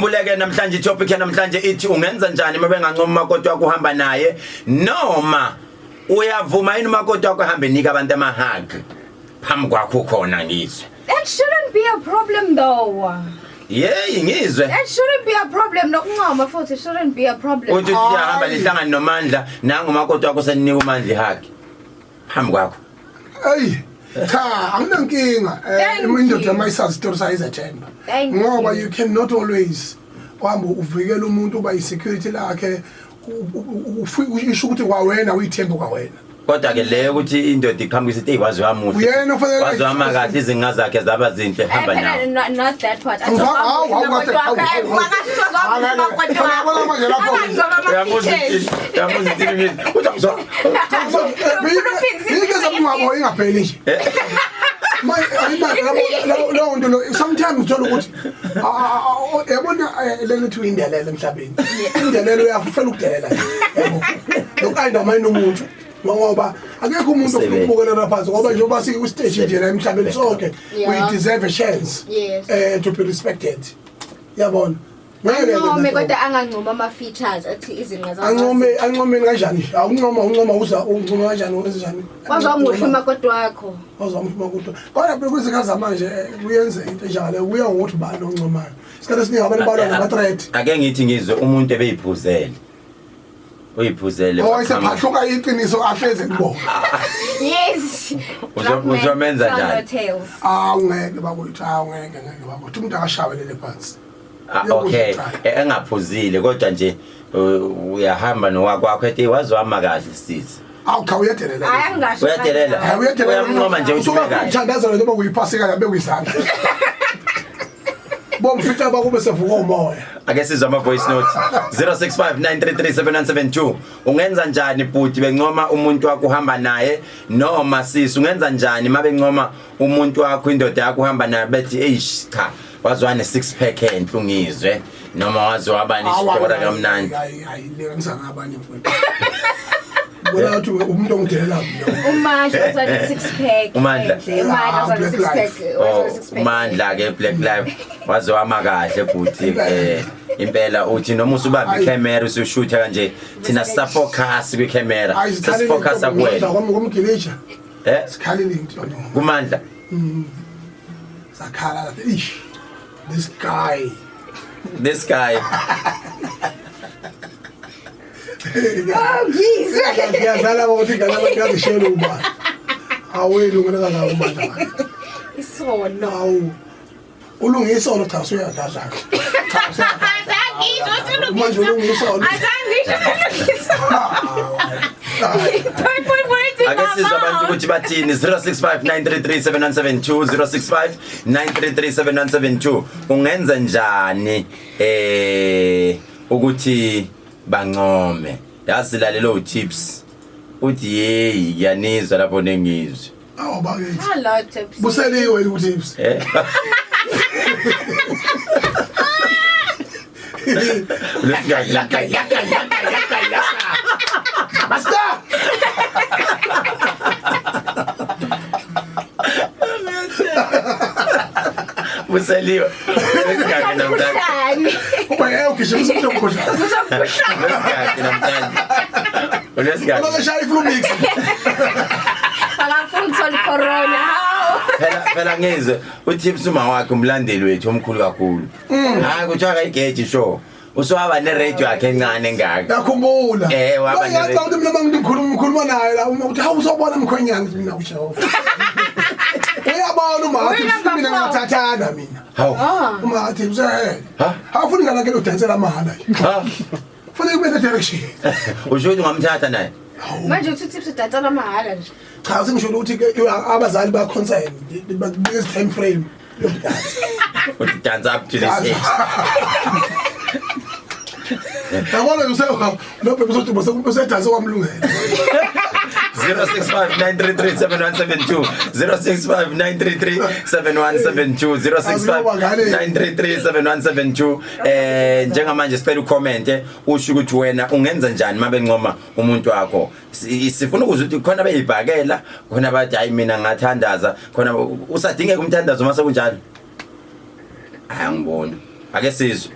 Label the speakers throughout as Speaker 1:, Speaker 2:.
Speaker 1: Ukhumbuleke namhlanje itopic yanamhlanje ithi ungenza njani uma bengancoma umakoti wakho uhamba naye noma uyavuma yini umakoti wakho ahambe nika abantu ama hug phambi kwakho khona ngizwe.
Speaker 2: That shouldn't be a problem though.
Speaker 1: Yeyi ngizwe.
Speaker 2: That shouldn't be a problem nokuncoma futhi shouldn't be a problem.
Speaker 1: Uthi uyahamba nihlangane noMandla nangu umakoti wakho seninika uMandla ihug phambi kwakho.
Speaker 3: Ey cha anginankinga
Speaker 2: Thank
Speaker 3: indoda
Speaker 2: you.
Speaker 3: mayisazi isitori sayo izethemba
Speaker 2: Thank
Speaker 3: ngoba
Speaker 2: you.
Speaker 3: you cannot always uhambe uvikela umuntu uba i-security lakhe isho ukuthi kwawena uyithembe kwawena.
Speaker 1: Kodwa ke leyo ukuthi indoda iqhamuka isithi hey wazi wamuhle.
Speaker 3: Uyena ofanele
Speaker 1: Wazi wama kahle izinqa zakhe zaba zinhle hamba
Speaker 2: Eh,
Speaker 1: nawe.
Speaker 2: phela, not that part.
Speaker 3: Hawu, hawu, hawu, hawu, hawu. Yabona manje lapho.
Speaker 1: Uyamuzwa ukuthi uyamuzwa ukuthi mina uthi angizwa.
Speaker 3: Yike zamngcwabo ingapheli nje. Leyo nto lo sometimes uthola ukuthi yabona le nto kuthiwa indelelo emhlabeni. Indelelo uyafela ukudelela nje. Yabo. Lokayindamayini umuntu. Ngoba akekho umuntu ofuna ukubukelela phansi ngoba njengoba siku-stage nje la emhlabeni sonke we deserve a chance to be respected. Yabona. Ngeke ke
Speaker 2: Ancome
Speaker 3: lento.
Speaker 2: kodwa angancoma ama features athi izinqa zakho.
Speaker 3: Ancome ancome kanjani? Awuncoma uncoma uza uncoma kanjani wenze njani?
Speaker 2: Waze wamuhle umakoti wakho.
Speaker 3: Waze wamuhle umakoti. Kodwa phela kwizikhathi zamanje kuyenzeka into enjalo kuya ngokuthi ubani oncomayo. Isikhathi esiningi abantu balwa nama threat.
Speaker 1: Ake ngithi ngizwe umuntu ebeyiphuzele. Uyiphuzele.
Speaker 3: Oh isephahluka iqiniso ahleze kubona.
Speaker 2: Yes.
Speaker 1: Uzomenza
Speaker 2: Tell
Speaker 1: njani?
Speaker 2: no tales.
Speaker 3: Awu ngeke bakwethu, awu ngeke ngeke bakwethu umuntu akashawelele phansi.
Speaker 1: Ah, okay engaphuzile kodwa nje uyahamba nowakwakho ethi wazwama kahle sisi.
Speaker 3: Awu cha uyadelela.
Speaker 2: Hayi angasho.
Speaker 1: Uyadelela.
Speaker 3: Hayi uyadelela.
Speaker 1: Uyamncoma nje uthi
Speaker 3: Usuka
Speaker 1: kahle.
Speaker 3: uthandaza noma kuyiphasika yabe kuyizandla. Bomfica bakube sevuka umoya.
Speaker 1: Ake sizwe ama voice note 0659337172 ungenza njani bhuti bencoma umuntu wakho uhamba naye noma sisi ungenza njani mabencoma umuntu wakho indoda yakho uhamba naye bethi eish cha wazwane six pack enhle ungizwe noma waze waba nesitora kamnandi.
Speaker 3: Hayi hayi lengisa ngabanye mfowethu. Bona ukuthi umuntu ongidelela mina.
Speaker 2: Umandla wazana six pack.
Speaker 1: Umandla.
Speaker 2: Enhle. Umandla
Speaker 3: Ah,
Speaker 2: wazana
Speaker 3: Black
Speaker 2: six pack.
Speaker 3: Life.
Speaker 2: Wazana
Speaker 1: Oh,
Speaker 2: six pack.
Speaker 1: Mandla ke Black Life waze wama kahle bhuti impela uthi noma usubamba
Speaker 3: Ayi.
Speaker 1: icamera usushutha kanje thina sisafocus kwicamera
Speaker 3: Hayi zikhalile
Speaker 1: sisifocus kuwena
Speaker 3: komgilisha.
Speaker 1: eh
Speaker 3: Sikhalile into.
Speaker 1: kumandla
Speaker 3: Sakhala lapha. Ish. This guy.
Speaker 1: This guy.
Speaker 2: Oh, ngizwe.
Speaker 3: Ngiyadlala ngokuthi ingane abantu yazishela ubani. Aweli ungena kangaka umandla manje.
Speaker 2: Isono.
Speaker 3: Awu. Ulunge isono cha usuyadlala. Cha usuyadlala.
Speaker 2: Azangisho ukuthi
Speaker 3: Manje ulunge isono.
Speaker 2: Azangisho ukuthi isono. Don't put words in
Speaker 1: Ake
Speaker 2: my
Speaker 1: sizwe abantu
Speaker 2: mouth.
Speaker 1: ukuthi bathini 0659337172 0659337172 ungenza njani ukuthi bancome yazi lalela tips uthi yeyi ngiyanizwa lapho nengizwe.
Speaker 3: Awu bakithi.
Speaker 2: Hello tips.
Speaker 3: Buseliwe ukuthi tips.
Speaker 1: Lesigaki
Speaker 3: Yaka yaka yaka yaka yaka. Master.
Speaker 1: Buseliwe. Lesigaki namhlanje.
Speaker 2: Mkhuhlane.
Speaker 3: Uba yeye ugijimisa umuntu omkhuhlane.
Speaker 2: Uzomkhuhlane.
Speaker 1: Lesigaki namhlanje. Ulesigaki.
Speaker 3: Uma keshaya iflu mix.
Speaker 2: Akafuni ukuthola icorona. Hawu.
Speaker 1: Phela phela ngizwe uTips uma wakhe umlandeli wethu omkhulu kakhulu. Hayi kuthiwa akayigeji sure. Uswaba ne radio yakhe encane engaka.
Speaker 3: Ngiyakhumbula.
Speaker 1: Waba ne-
Speaker 3: Ngiyacabanga ukuthi mina mangikhuluma ngikhuluma naye la uma uthi hawu usawubona mkhwenyana ngithi mina uJehova. Uyabona uma athi
Speaker 2: Uyi number
Speaker 3: mina
Speaker 2: four.
Speaker 3: ngathathana mina.
Speaker 1: Hawu.
Speaker 3: Uma athi usehele.
Speaker 1: Ha?
Speaker 3: Awufuni ngala ke udansela mahhala nje.
Speaker 1: Ha.
Speaker 3: Kufanele kube ne direction.
Speaker 1: Usho ukuthi ungamthatha naye?
Speaker 2: Manje uthi tips udansela mahhala nje.
Speaker 3: Cha sengisho ukuthi ke abazali ba concern bakunika time frame yokudansa.
Speaker 1: Uthi dance up to this age.
Speaker 3: Yabona nje usewa lo bhebe uzothi usedanse kwamlungela.
Speaker 1: 0659337172 0659337172 0659337172 njengamanje sicela ucomment usho ukuthi wena ungenza njani mabencoma umuntu wakho. Sifuna ukuzwa ukuthi khona beyibhakela khona bathi hayi mina ngathandaza khona usadingeka umthandazo mase kunjalo. Hayi angiboni. Ake sizwe.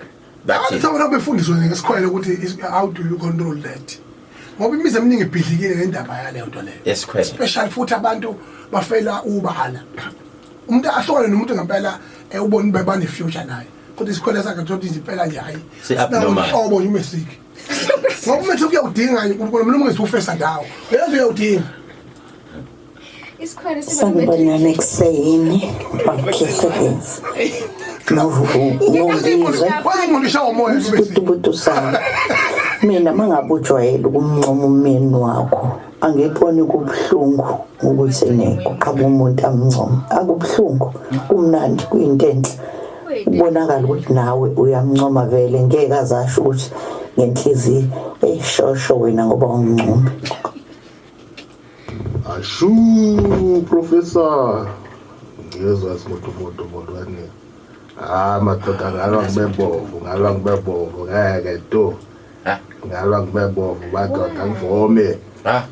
Speaker 1: Bathi
Speaker 3: Abantu befundiswe ngesikhwele ukuthi how do you control that? Ngoba imizi eminingi ibhidlikile ngendaba yaleyo nto leyo.
Speaker 1: Yesikhwele.
Speaker 3: Especially futhi abantu bafela ubala. Umuntu ahlukane nomuntu ngempela ubona ube bane future naye. Kodwa isikhwele sakhe thothi nje impela nje hayi.
Speaker 1: Si-abnormal.
Speaker 3: Uhlobo nje umatric. Ngoba umatric uyawudinga nje uNkulunkulu mina ungezufesa ndawo. Uyazi uyawudinga.
Speaker 2: Isikhwele siba
Speaker 4: Sanibonani ekuseni bakhehlekezi nongizwe
Speaker 3: Kwazi umuntu ishawa umoya nje umatric.
Speaker 4: Butubutu sami mina mangabe ujwayele ukumncoma umyeni wakho angiboni kubuhlungu ukuthi ne kuqhamuka umuntu amncoma akubuhlungu kumnandi kuyinto enhle kubonakala ukuthi nawe uyamncoma vele ngeke azasho ukuthi ngenhliziyo eyishosho wena ngoba ungincome.
Speaker 5: Ashu professor ngiyezwa simotomoto molwane ah madoda ngalwa ngibebovu ngalwa ngibebovu ngeke to ngalwa ngibebovu madoda ngivome
Speaker 1: ah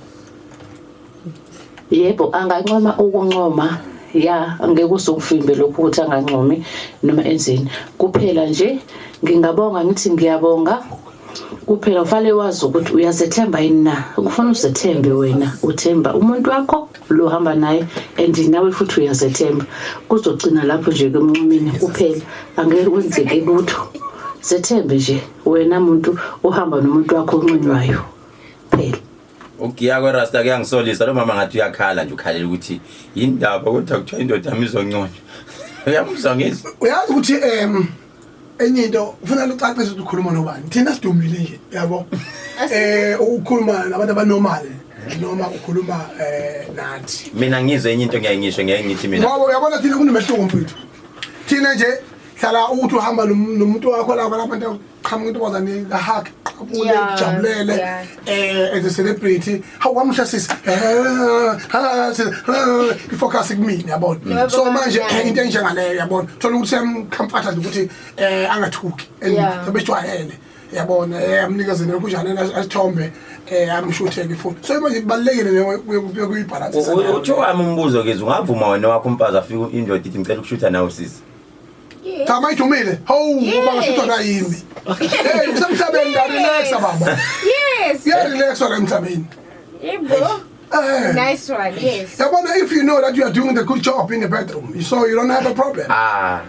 Speaker 6: Yebo, angancoma ukuncoma ya angeke usukuvimbe lokhu ukuthi angancomi noma enzeni kuphela nje ngingabonga ngithi ngiyabonga kuphela ufanele wazi ukuthi uyazethemba yini na kufuna uzethembe wena uthemba umuntu wakho lo hamba naye and nawe futhi uyazethemba kuzogcina lapho nje kemncumini kuphela angeke kwenzeke lutho zethembe nje wena muntu uhamba nomuntu wakho onconywayo phela.
Speaker 1: Ugiya kwerasta kuyangisolisa lo mama ngathi uyakhala nje ukhalela ukuthi yindaba kodwa kuthiwa indoda yami izonconywa. Uyamuzwa ngizwa.
Speaker 3: Uyazi ukuthi enye into ufuna lucacise ukuthi ukhuluma nobani. Thina sidumile nje yabo. Ukukhuluma nabantu abanormal noma ukhuluma nathi.
Speaker 1: Mina ngizwe enye into ngiyaye ngisho ngiyaye ngithi mina.
Speaker 3: Ngoba uyabona thina kunomehluko mfethu. Thina nje hlala uthi uhamba nomuntu wakho lapha abantu qhamuka intombazane kahug qabule jabulele as a celebrity hawu wamusha sisi ha sisi ifocus kumina yabona so manje into enjengaleyo yabona thola ukuthi siyamcomforta nje ukuthi angathuki and sebejwayele yabona amnikeze nokunjani asithombe amshutheke ifoni so manje kubalekile leyo kuyibalance.
Speaker 1: Utho wami umbuzo ke ungavuma wena wakho umfazi afike indoda ithi ngicela ukushutha nawe sisi.
Speaker 3: Cha mayidumile. Hawu ngoba ngashuthwa na yimi. Hey kusemhlabeni la relaxa baba.
Speaker 2: Yes.
Speaker 3: Yeah relax la emhlabeni.
Speaker 2: Yebo. Nice one. Yes.
Speaker 3: Yabona if you know that you are doing the good job in the bedroom so you don't have a problem.
Speaker 1: Ah.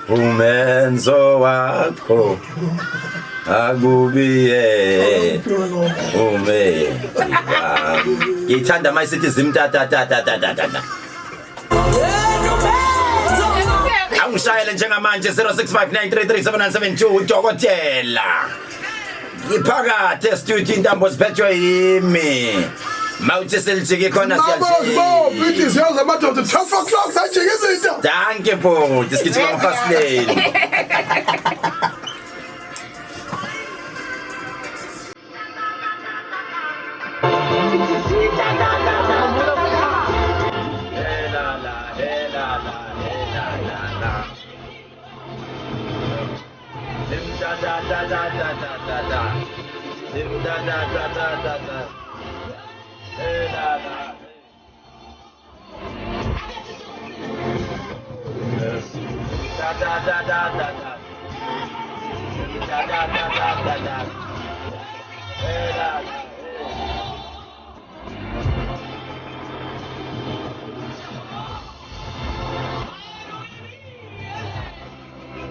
Speaker 1: Umenzo wakho akubiye ume ngithanda mayisithi zimtatatatatatata angishayele njengamanje 0659337972 udokotela ngiphakathi estudio intambo ziphethwe yimi mawuthi selijike khona
Speaker 3: siyajika inhliziyo zamadoda 12 o'clock sajika izinto.
Speaker 1: Danke bhuti sigijima ngofast lane.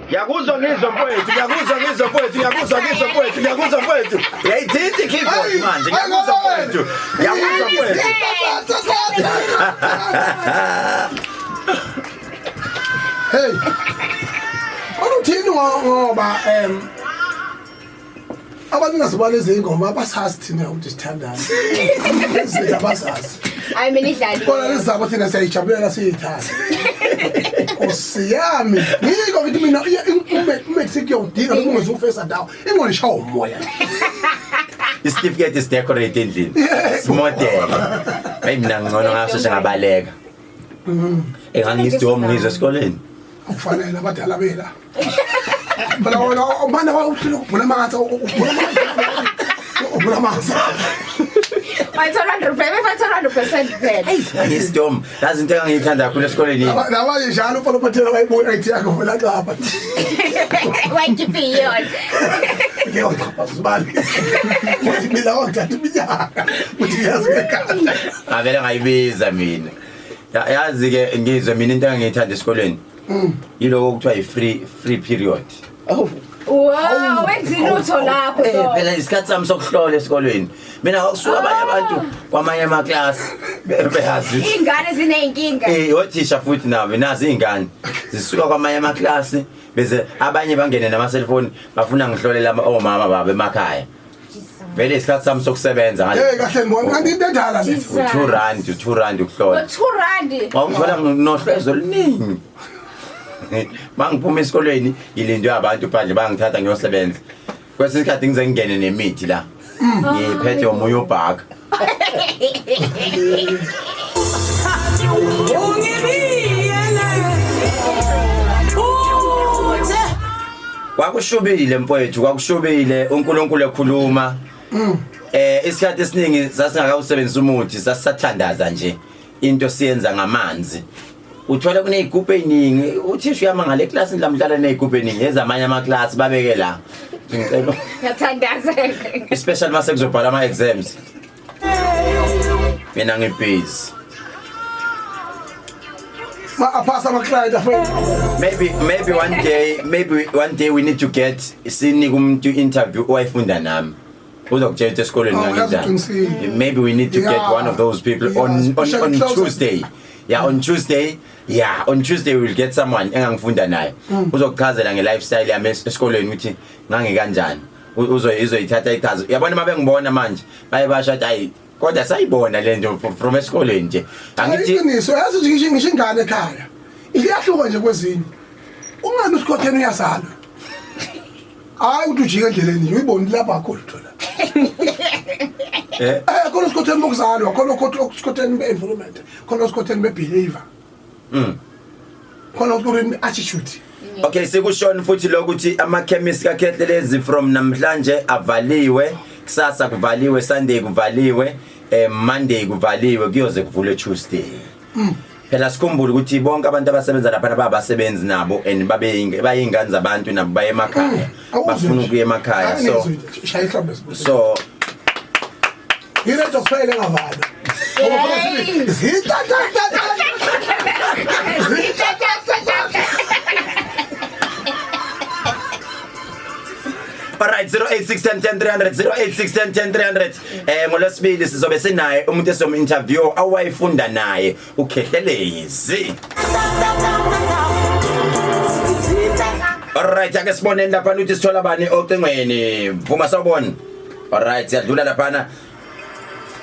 Speaker 1: Ngiyakuzwa ngizwa mfowethu, ngiyakuzwa ngizwa mfowethu, ngiyakuzwa ngizwa mfowethu, ngiyakuzwa mfowethu. Uyayithinta i-keyboard manje, ngiyakuzwa mfowethu. Ngiyakuzwa mfowethu.
Speaker 3: Hey. Kodwa uthini ngoba abantu ngasibala izingoma abasazi thina ukuthi sithandana. Izinto abasazi.
Speaker 2: Hayi mina idlali.
Speaker 3: Kodwa lezi zabo thina siyayijabulela siyithanda. Osiyami. Ngiko ngithi mina uMexico uyawudinga noma ungezufesa ndawo. Ingona ishawa umoya.
Speaker 1: Isitifiketi sidecorate endlini. Simodel. Hayi mina ngcono ngasheshe ngabaleka. Engangiyisidom ngizwe esikoleni.
Speaker 3: Akufanele abadala bela. Phela wona umana wawuthile ukubhula amanzi ubhula amanzi. Ubhula amanzi.
Speaker 2: Wayithola 100, befayithola 100% phela.
Speaker 1: Ngisdom. Yazi into engangiyithanda kakhulu esikoleni.
Speaker 3: Nabanye njalo umfana uphathela wayibona ithi yakho vela xapha.
Speaker 2: Wayikhipha iyona.
Speaker 3: Ngeke waxhaphaza ubani. Uthi mina wangithatha iminyaka. Uthi yazi ngekhanda.
Speaker 1: Ngavele ngayibiza mina. Yazi ke ngizwe mina into engangiyithanda esikoleni. Yiloko okuthiwa i-free free period.
Speaker 4: Oh.
Speaker 2: Wow, wenza ilutho lapho.
Speaker 1: Eh phela isikhathi sami sokuhlola esikolweni. Mina kwakusuka abanye abantu kwamanye amaklasi beyazi.
Speaker 2: Iy'ngane ziney'nkinga.
Speaker 1: Eh othisha futhi nabo nazi izingane zisuka kwamanye amaklasi bese abanye bangene nama cellphone bafuna ngihlolela omama babo emakhaya. Vele isikhathi sami sokusebenza ngale.
Speaker 3: Hey kahle ngibona kanti into endala le.
Speaker 1: U2 rand, u2 rand ukuhlola.
Speaker 2: Ngo-2 rand.
Speaker 1: Wawungithola nginohlwezo oluningi. Mangiphuma esikolweni ngilindwe abantu phandle bangithatha ngiyosebenza. Kwesinye isikhathi ngize ngingene nemithi la. Ngiphethe omunye ubhaka. Kwakushubile mfowethu, kwakushubile uNkulunkulu ekhuluma. Isikhathi esiningi sasingakawusebenzisa umuthi, sasisathandaza nje. Into siyenza ngamanzi. Uthola kunezigubhu eziningi, uthisha uyama ngale class lamdlala nezigubhu eziningi ezamanye ama class babeke la. Ngicela
Speaker 2: Ngiyathandaza.
Speaker 1: especially mase kuzobhala ama exams. Mina ngibusy.
Speaker 3: Ma aphasa ama client afethu.
Speaker 1: Maybe one day maybe one day we need to get sinike umuntu interview owayefunda nami. Uzokutshela ukuthi esikolweni
Speaker 3: Oh,
Speaker 1: nganginjani.
Speaker 3: uyazi
Speaker 1: Maybe we need to get one of those people
Speaker 3: Yeah,
Speaker 1: on on
Speaker 3: especially
Speaker 1: on
Speaker 3: closer.
Speaker 1: Tuesday. Yeah, on Tuesday. Yeah, on Tuesday we will get someone engangifunda naye. Uzokuchazela nge-lifestyle yami esikolweni ukuthi ngangikanjani. Uzo izoyithatha ichazo. Yabona uma bengibona manje baye basho ukuthi ayi kodwa sayibona le nto from esikolweni nje.
Speaker 3: Angithi iqiniso yazi nje ngisho ingane ekhaya. Iyahluka nje kwezinye. Ungani usikhotheni uyazalwa. Hayi ukuthi ujike endleleni nje uyibone lapha akho lutho la.
Speaker 1: Eh
Speaker 3: Eh khona usikhotheni bokuzalwa, khona usikhotheni be-environment, khona usikhotheni be-behavior. Khona usikhotheni be-attitude.
Speaker 1: Okay sikushona futhi lokuthi ama chemist kaKhehlelezi from namhlanje avaliwe kusasa kuvaliwe Sunday kuvaliwe Monday kuvaliwe kuyoze kuvulwe Tuesday. Phela sikhumbule ukuthi bonke abantu abasebenza lapha babasebenzi nabo and babe bayingane zabantu nabo baye emakhaya bafuna ukuya emakhaya so
Speaker 3: shaya ihlombe sibuso.
Speaker 1: So
Speaker 3: Yile nto kuphela engavalwa. Ngoba phela sithi, zita-ta-ta-ta.
Speaker 1: Alright 086 10 10 300 086 10 10 300 ngolwesibili sizobe sinaye umuntu esom interview awayifunda naye uKhehlelezi. Alright ake siboneni lapha ukuthi sithola bani ocingweni. Vuma sawubona. Alright siyadlula laphana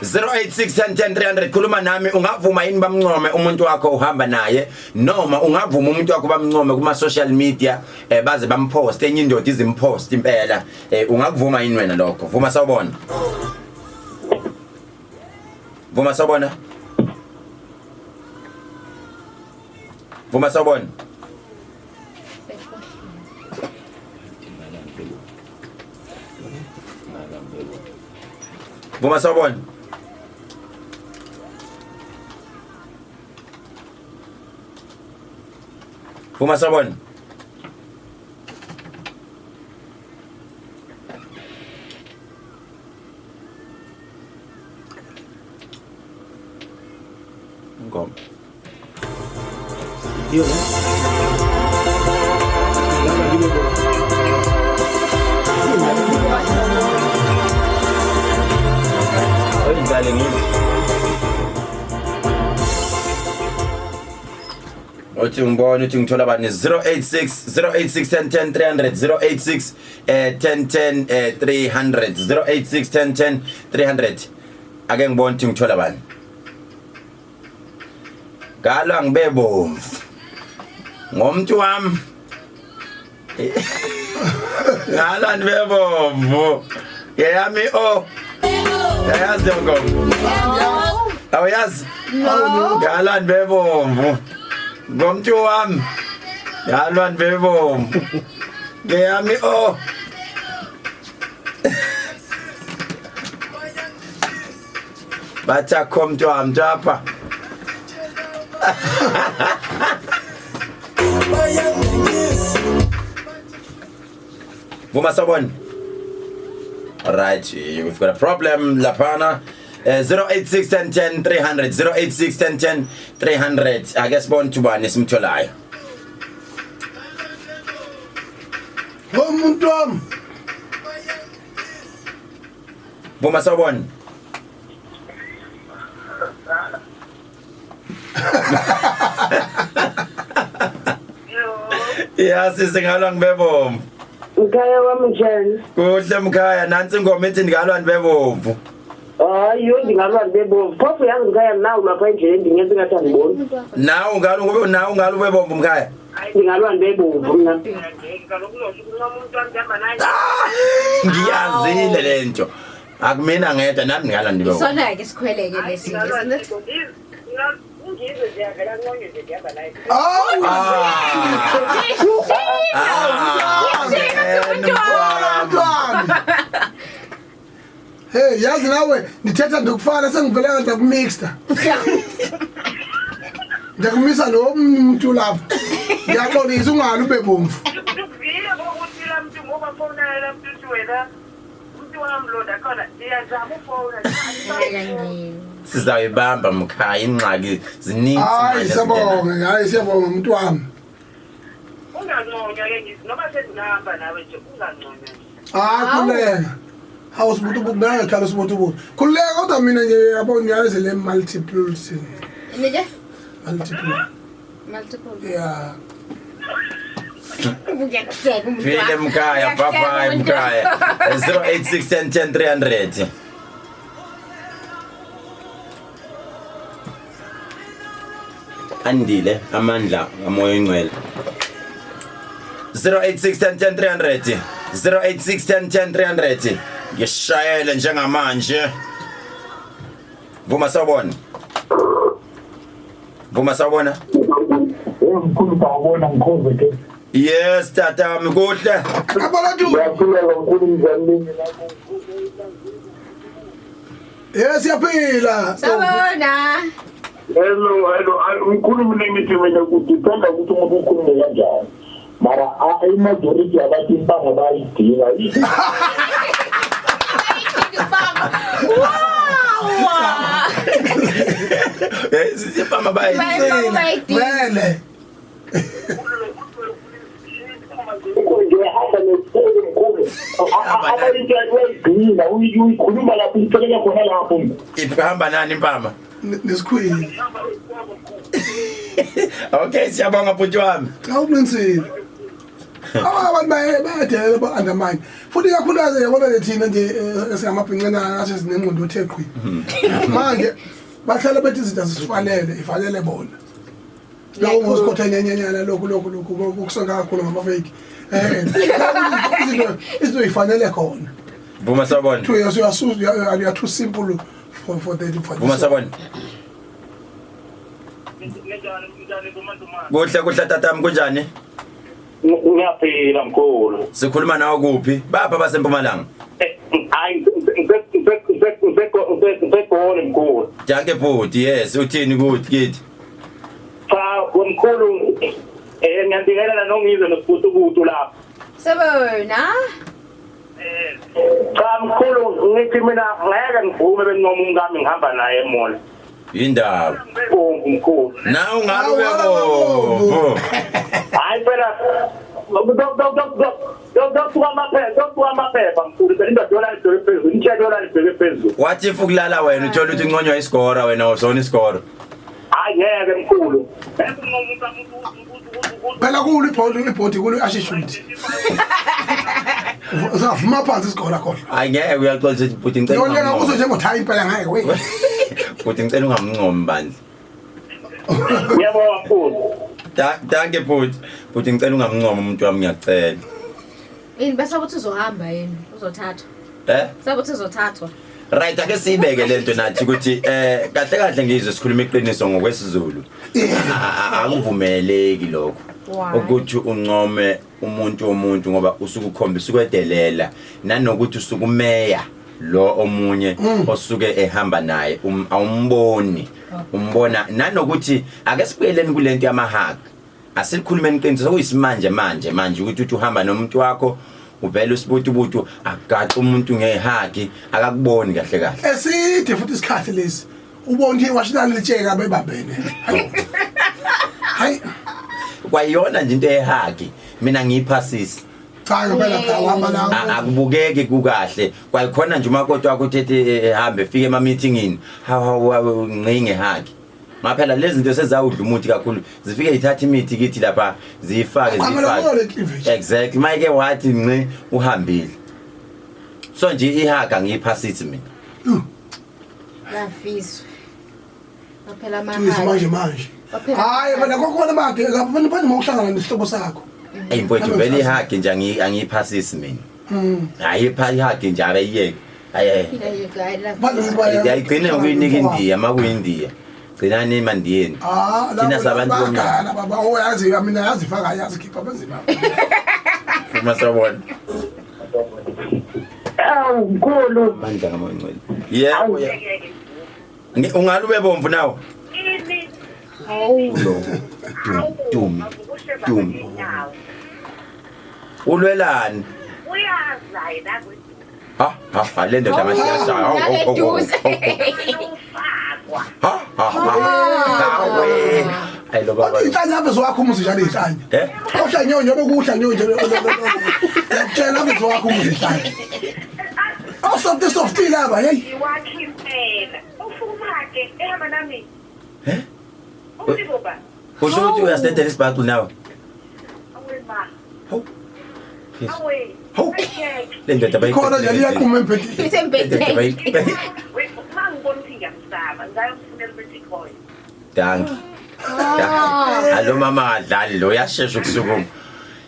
Speaker 1: 086 10 10 300 khuluma nami ungavuma yini bamncome umuntu wakho uhamba naye noma ungavuma umuntu wakho bamncome kuma social media baze bampost enye indoda izimpost impela ungakuvuma yini wena lokho? Vuma sawubona. Vuma sawubona. Vuma sawubona. Vuma sawubona. Vuma sawubona. Ngoma. Oyidlale ngini. Uthi ngibona uthi ngithola bani 086 086 10 10 300 086 10 10 300 086 10 10 300 ake ngibone ukuthi ngithola bani. Galwa ngibe bomvu ngomuntu wami. Galwa ngibe bomvu yeyami o yayazi leyo ngoma? Awuyazi? Galwa ngibe bomvu ngomuntu wami. Galwa ngibe bomvu. Ngeyami oh. Bathi akho mntu wamntu apha. Vuma sawubona. Right, we've got a problem laphana. 086 10 10 300 086 10 10 300 ake sibone ukuthi ubani esimtholayo.
Speaker 3: Ngomuntu wami.
Speaker 1: Vuma sawubona. Ya sisi ngalwa ngibebomvu.
Speaker 7: Mkhaya wami njani?
Speaker 1: Kuhle mkhaya nansi ingoma ethi ndingalwa ndibebomvu.
Speaker 7: Hayi yo ndingalwa ndibebomvu. Phofu yazi mkhaya nawu lapha endleleni ndingenza ingathi andiboni.
Speaker 1: Nawe ungalwa ube nawe ungalwa ubebomvu mkhaya.
Speaker 7: Ndingalwa ndibebomvu mna.
Speaker 1: Ngiyazile lento. Akumina ngedwa nami ndingalwa ndibebomvu.
Speaker 2: Isona ke sikhweleke lesi isn't it?
Speaker 3: Awu.
Speaker 1: Ah.
Speaker 3: Mntwana. Hey, yazi nawe ndithetha ndokufana sengivele ngathi ndakumixta. Ndiyakumisa lo mntu lapha. Ngiyaxolisa ungali ube bomvu.
Speaker 7: Ndikuvile ngokuthi la mntu ngoba fowunela la mntu uthi wena umuntu wami lo ndakhona ndiyazama ufowuna.
Speaker 1: Sizayibamba mkhaya ingxaki zininzi.
Speaker 3: Hayi
Speaker 1: manje
Speaker 3: siyabonga, hayi siyabonga mntu wami.
Speaker 7: Unganconywa ke ngithi noma sendingahamba nawe nje unganconywa nje.
Speaker 3: Hayi khululeka. Hawu sibutubutu nawe khala sibutubutu. Khululeka kodwa mina nje yabo ngiyazi le multiple sin.
Speaker 2: Nike?
Speaker 3: Multiple.
Speaker 2: Multiple.
Speaker 3: Yeah.
Speaker 2: Ngiyakuhleka umuntu.
Speaker 1: Phile mkhaya, bye bye mkhaya. 086 10 10 300. Andile amandla amoya oyingcwele. 086 10 10 300 086 10 10 300 ngishayele njengamanje. Vuma sawubona. Vuma sawubona.
Speaker 8: Mkhulu sawubona ngikhoze ke.
Speaker 1: Yes tata wami kuhle.
Speaker 3: Abantu
Speaker 8: Ngiyakhuleka mkhulu mzamini
Speaker 3: Yes siyaphila.
Speaker 2: Sawubona.
Speaker 8: Hello, hello. Mkhulu mina ngithi mina kudependa ukuthi umuntu ukhulume kanjani. Mara i-majority yabantu impanga bayayidinga.
Speaker 2: Wow!
Speaker 1: Eh impama bayidinga.
Speaker 3: Vele.
Speaker 8: Mkhulu ngiyahamba nesithelo mkhulu. Abantu bayayidinga uyikhuluma lapho uyitholela khona lapho.
Speaker 1: Ihamba nani impama?
Speaker 3: Nesikhwili.
Speaker 1: Okay siyabonga bhuti wami.
Speaker 3: Cha uqinisile. Abantu bayadelela ba undermine. Futhi kakhulukazi yabona le thina nje esingamabhinqana ngathi sinengqondo othe qhi. Manje bahlala bethi izinto azisifanele, ifanele bona. Lokho ngosikotha nyenyana lokhu lokhu lokhu kusonga kakhulu ngama fake. Izinto ifanele khona.
Speaker 1: Vuma sawubona.
Speaker 3: Two years you are so you are too simple for the for
Speaker 1: Vuma sawubona. Kuhle kuhle tatami kunjani?
Speaker 8: Ngiyaphila mkhulu.
Speaker 1: Sikhuluma nawe kuphi? Bapha basempumalanga.
Speaker 8: Hayi ngiseGoli mkhulu.
Speaker 1: Danke bhuti, yes, uthini kuthi kithi?
Speaker 8: Cha mkhulu ngiyabingelela nongizwe nosibutubutu lapha.
Speaker 2: Sawubona.
Speaker 8: Cha mkhulu ngithi mina ngeke ngivume bencoma umkami ngihamba naye emall.
Speaker 1: Indaba.
Speaker 8: Bomvu mkhulu.
Speaker 1: Nawe ungabe ubebomvu.
Speaker 8: Hayi phela dokuthiwa amaphepha mkhulu phela indoda yona libheke phezulu intshelo yona libheke phezulu.
Speaker 1: Wathi if ukulala wena uthola ukuthi unconywa isigora wena usona isigora.
Speaker 8: Hayi ngeke mkhulu.
Speaker 3: Phela kulo ibhodi ibhodi kulo attitude. Uzavuma phansi isigora khohlwa.
Speaker 1: Hayi ngeke uyaxolisa ukuthi bhuti ngicela.
Speaker 3: Yona lena uzo njengothayi impela ngeke we.
Speaker 1: Bhuti ngicela ungamncomi bandla.
Speaker 8: Ngiyabonga mkhulu.
Speaker 1: Danke bhuti. Bhuti ngicela ungamncomi umuntu wami ngiyacela.
Speaker 2: Yini bese ukuthi uzohamba yini? Uzothathwa.
Speaker 1: Eh?
Speaker 2: Sabuthi uzothathwa.
Speaker 1: Right ake siyibeke lento nathi ukuthi kahle kahle ngizwe sikhuluma iqiniso ngokwesiZulu. Akuvumeleki lokho. Ukuthi uncome umuntu womuntu ngoba usuke ukhombisa ukwedelela nanokuthi usukumeya lo omunye osuke ehamba naye, awumboni, umbona nanokuthi ake sibuyeleni kulento yama-hug. Asilikhulumeni iqiniso, sekuyisimanje manje manje ukuthi uthi uhamba nomuntu wakho, uvele usibutubutu agaxe umuntu nge-hug, akakuboni kahle kahle.
Speaker 3: Eside futhi isikhathi lesi ubona ukuthi iwashinani litsheka bebambene. Hayi.
Speaker 1: Kwayona nje into ye-hug mina ngiyiphasisi.
Speaker 3: Cha, ngempela cha, uhamba la.
Speaker 1: Akubukeki kukahle kwayikhona nje umakoti wakho uthethe ehambe efike ema-meetingini, hawu hawu, ncinge hug. Ngaphela lezi zinto sezawudla umuthi kakhulu, zifike zithatha imithi kithi lapha ziyifake.
Speaker 3: Aqhamela kuyo le
Speaker 1: Ziyifake
Speaker 3: cleavage.
Speaker 1: Exactly, mayike wathi nci uhambile, so nje i-hug angiyiphasithi mina.
Speaker 2: Lafiswe. Waphela
Speaker 3: Manje
Speaker 2: amahaki.
Speaker 3: manje.
Speaker 2: Waphela.
Speaker 3: Hayi phela kokhona manje lapho phela phela mawuhlangana nesihlobo sakho.
Speaker 1: Eyi mfowethu, vele i-hug nje angiyiphasisi mina. Hayi, i-hug nje abeyiyeke, hayi.
Speaker 3: Manje
Speaker 1: Ayigcine ngokuyinika indiya, makuyindiya gcinani emandiyeni.
Speaker 3: Ah,
Speaker 1: Thina sabantu bomnyama.
Speaker 3: bomnyama baba, oh yazi mina yazi faka yazi khipha benzima.
Speaker 1: Uma sabona.
Speaker 7: Awu mkhulu.
Speaker 1: Amandla ngamangcwele, yebo yebo. Ungalube bomvu nawe.
Speaker 7: Ini.
Speaker 1: Lo dumi dumi ulwelani?
Speaker 7: Uyaza yena.
Speaker 1: Ha ha ha, le ndoda amahliyasha.
Speaker 2: Naleduze.
Speaker 7: Ufakwa.
Speaker 1: Ha ha ha, hawe, ayi lo baba.
Speaker 3: Wathi inhlanya ave wakho umuzi njalo inhlanya.
Speaker 1: Eh.
Speaker 3: Ohlanya nje bekuhla nje nje. Ngiyakutshela ave wakho umuzi inhlanya. Aw soft soft laba hey.
Speaker 7: Iwakhe impela. Ufuna ke ehamba nami.
Speaker 1: Eh?
Speaker 7: Uthi boba.
Speaker 1: Usho ukuthi uyasidedela isibhaxu nawe?
Speaker 7: Awe ma.
Speaker 1: Hawu. Yes.
Speaker 7: Awe.
Speaker 1: Hawu.
Speaker 7: Ayeke.
Speaker 1: Le ndoda bayi
Speaker 3: Khona nje liyaqhuma embhedeni.
Speaker 1: Le ndoda
Speaker 2: Isembhedeni.
Speaker 1: bayi
Speaker 7: We uma ngibona ukuthi ngiyamsaba, ngayomfunela magic oil.
Speaker 1: Danki. Alo mama adlali lo, uyashesha ukusukuma.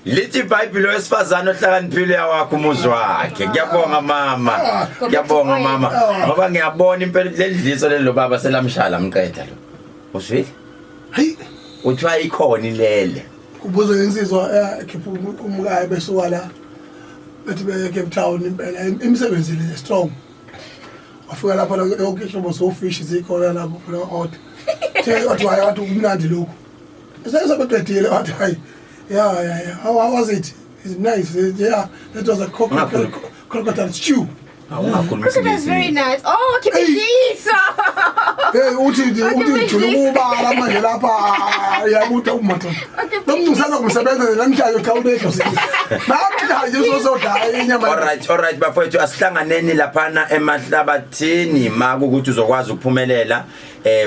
Speaker 1: Lithi iBhayibheli wesifazane ohlakaniphile uyawakha umuzi wakhe. Ngiyabonga mama. Ngiyabonga mama. Ngoba ngiyabona impela leli dliso lelo baba selamshala mqeda lo. Uswile?
Speaker 3: Hey.
Speaker 1: Uthiwa ikhona ilele.
Speaker 3: Kubuza insizwa ekhipha umkayo besuka la. Bethi beye Cape Town impela imisebenzi le strong. Wafika lapha yonke ihlobo sofish zikhona lapho phela order. The wathi hayi, wathi kumnandi lokhu. Sesebeqedile wathi hayi. Yeah. How was it? It's nice. Yeah, that was a crocodile, crocodile stew.
Speaker 1: Awungakhuluma
Speaker 2: Crocodile's very
Speaker 1: isiNgisi.
Speaker 2: nice. Oh, khipha.
Speaker 3: Hey, uthi ujula ukubala manje lapha yabuta umadoda. Lo mnumzana kumsebenza namhlanje cha unedlo sithi. Namhlanje usozodla inyama.
Speaker 1: Alright, bafowethu, asihlanganeni laphana emahlabathini makukuthi uzokwazi ukuphumelela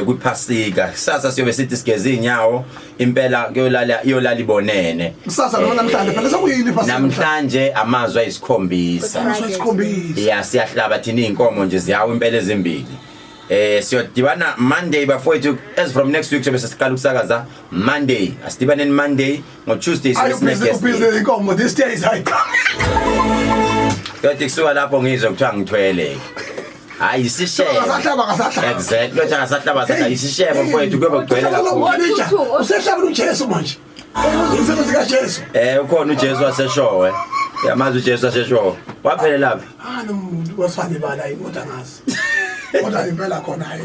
Speaker 1: kwiphasika. Kusasa siyobe sithi sigeze inyawo impela kuyolala iyolala ibonene.
Speaker 3: Kusasa noma namhlanje phela sekuyini iphasika?
Speaker 1: Namhlanje amazwi ayisikhombisa.
Speaker 3: Amazwi ayisikhombisa.
Speaker 1: Ya, siyahlaba thina inkomo nje ziyawa impela ezimbili. Siyodibana Monday bafowethu, as from next week sobe sesiqala ukusakaza Monday. Asidibaneni Monday, ngo Tuesday
Speaker 3: Ayi
Speaker 1: sibe sine
Speaker 3: ubhizi
Speaker 1: guest.
Speaker 3: ubhizi inkomo this day is hayi.
Speaker 1: Kodwa kusuka lapho ngizwe kuthiwa ngithwele. Hayi, isishebo.
Speaker 3: Akasahlaba akasahlaba.
Speaker 1: Exactly, kodwa akasahlaba sahlaba isishebo mfowethu, kuyobe kugcwele kakhulu.
Speaker 3: Usehlabela uJesu manje. Umsebenzi kaJesu.
Speaker 1: Ukhona uJesu waseshowe. Yamazi uJesu waseshowe. Waphelela laphi?
Speaker 3: Ah nomuntu wasifane bala yini kodwa ngazi. Kodwa impela khona hayi.